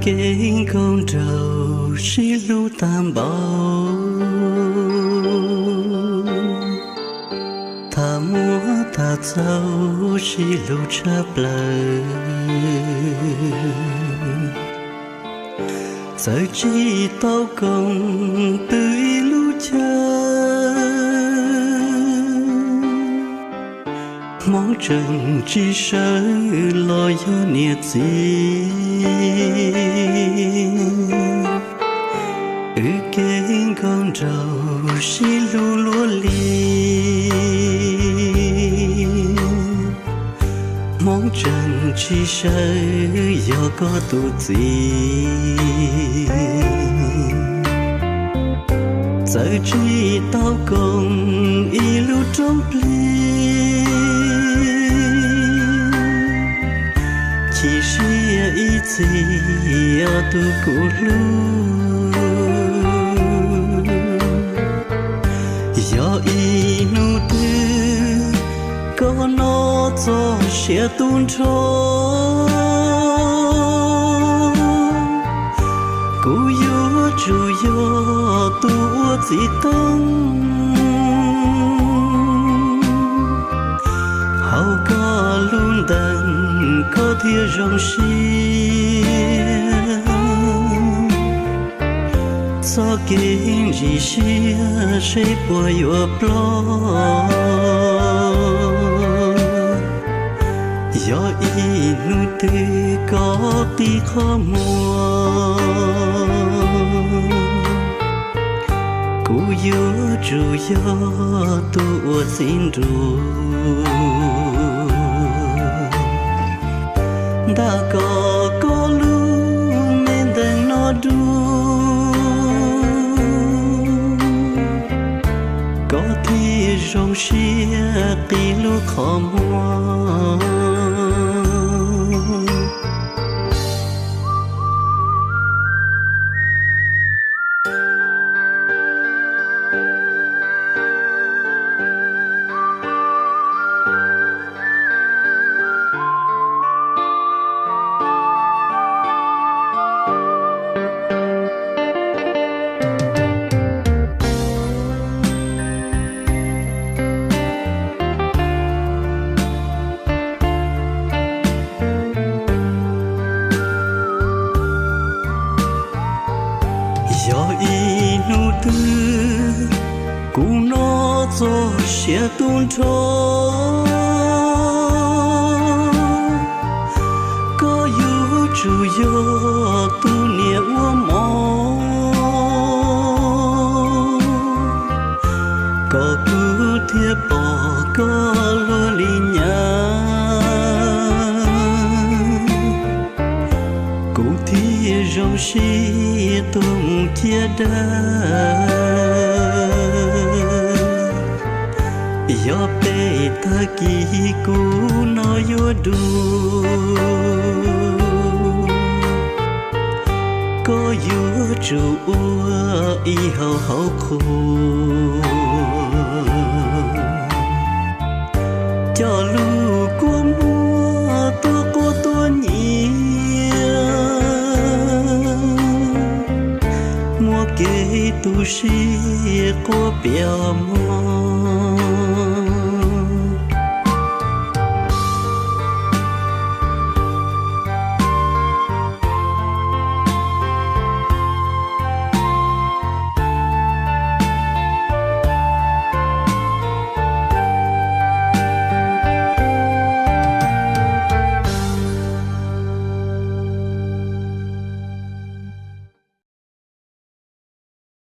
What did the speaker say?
Kev nkauj nraug sib hlub tag npaum, tham muaj tham txaus sib hlub tshaj plaws. Txawm tsis tau koom pw ib lub chaw, hmoob tseem tsis sawv los yog niam txiv. Wb kev nkauj nraug sib hlub luaj li, hmoob tseem tsis sawv yog koj tus txiv. Txawm tsis tau koom ib lub roob plig, chim siab ib txhis yog tus kuv hlub. Yog ib hnub twg koj noj txog siav tu nrho, kuv yuav tsum yog tus ua txiv toob. Hauv koj lub ntees koj thiaj zoo siab. Txoj kev ntsim siab seb puas yuav ploj. Yog ib hnub twg koj qi qhov muag, kuv yuav tsum yog tus ua txiv nruas. Ntag koj, koj lub me ntees no dua, koj thiaj zoo siab qi lub qhov muag. Yog ib hnub twg kuv noj txog siav tu nrho, koj yuav tsum yog tus niam ua mov, kom kuv thiaj pom koj luaj li nyab. Kuv thiaj zoo siab tuaj mus ciaj dab. Yog peb tag kis kuv no yuav dua, koj yuav tsum ua ib hauv hauv qhua, coj lub kua muag tuaj quaj tuaj nyiav, muaj kev tu siab quaj piam mog.